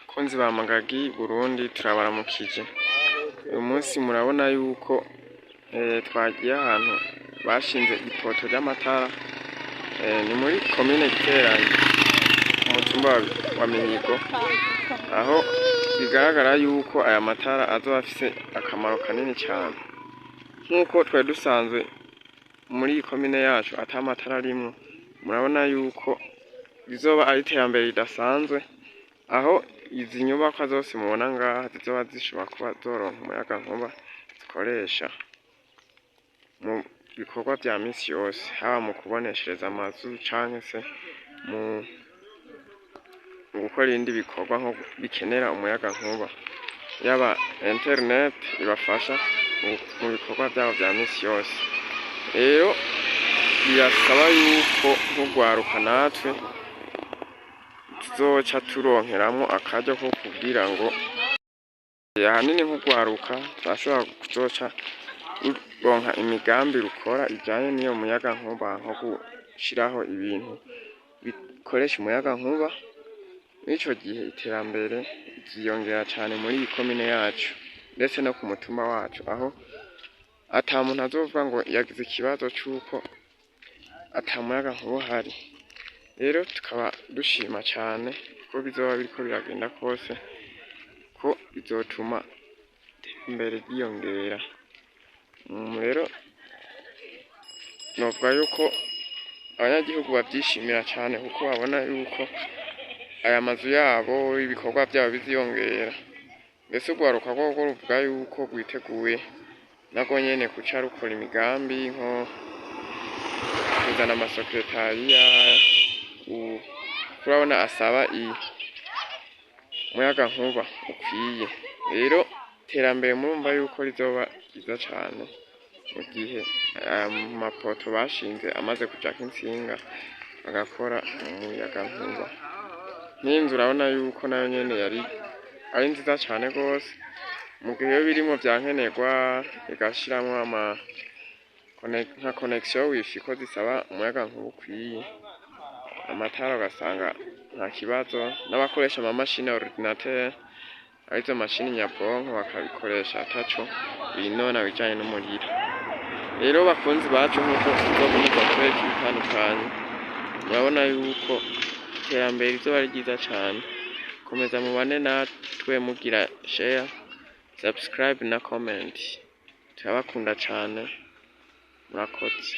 Bakunzi ba Magagi Burundi, turabaramukije. Uyu munsi murabona yuko twagiye ahantu bashinze ipoto ry'amatara, ni muri komine Giteranyi ku mutumba wa Minyigo, aho bigaragara yuko aya matara azoba afise akamaro kanini cane. Nk'uko twari dusanzwe muri iyi komine yacu ata matara arimwo, murabona yuko bizoba ari iterambere ridasanzwe, aho izi nyubakwa zose mubona ngaha zizoba zishobora kuba zoronka umuyagankuba zikoresha mu bikorwa vya misi yose, haba mu kuboneshereza amazu canke se mu gukora ibindi bikorwa nko bikenera umuyagankuba, yaba internet ibafasha mu bikorwa vyabo vya misi yose. Rero birasaba yuko nk'urwaruka natwe tuzoca turonkeramwo akaryo ko kugira ngo ahanini nk'urwaruka turashobora kuzoca ruronka imigambi rukora ijanye n'iyo muyagankuba, nko gushiraho ibintu bikoresha umuyagankuba. Mw'ico gihe iterambere ryiyongera cane muri iyi komine yacu, ndetse no ku mutumba wacu, aho ata muntu azovuga ngo yagize ikibazo c'uko ata muyagankuba uhari. Rero tukaba dushima cane ko bizoba biriko biragenda kose, ko bizotuma iterambere ryiyongera. Rero novuga yuko abanyagihugu bavyishimira cane, kuko babona yuko aya mazu yabo, ibikorwa vyabo biziyongera. Mbese urwaruka rworwo ruvuga yuko rwiteguye narwo nyene kuca rukora imigambi nko kuzana amasekretariya, urabona asaba umuyagankuba ukwiye. Rero iterambere murumva yuko rizoba ryiza cane mu gihe aya mapoto bashinze amaze kujako intsinga agakora umuyagankuba. Nk'inzu urabona yuko nayo nyene yari ari nziza cane gose, mu gihe iyo birimwo vya nkenerwa igashiramwo ama nka connexion wifi ko zisaba umuyagankuba ukwiye, amatara ugasanga nta kibazo, n'abakoresha ama mashini ordinateur, arizo mashini nyabwonko, bakabikoresha ataco binona bijanye n'umuriro. Rero bakunzi bacu, nkuko tuzokomeza kubereka ibitandukanye, murabona yuko iterambere rizoba ari ryiza cane. Komeza mubane natwe mugira share, subscribe na comment. Turabakunda cane, murakoze.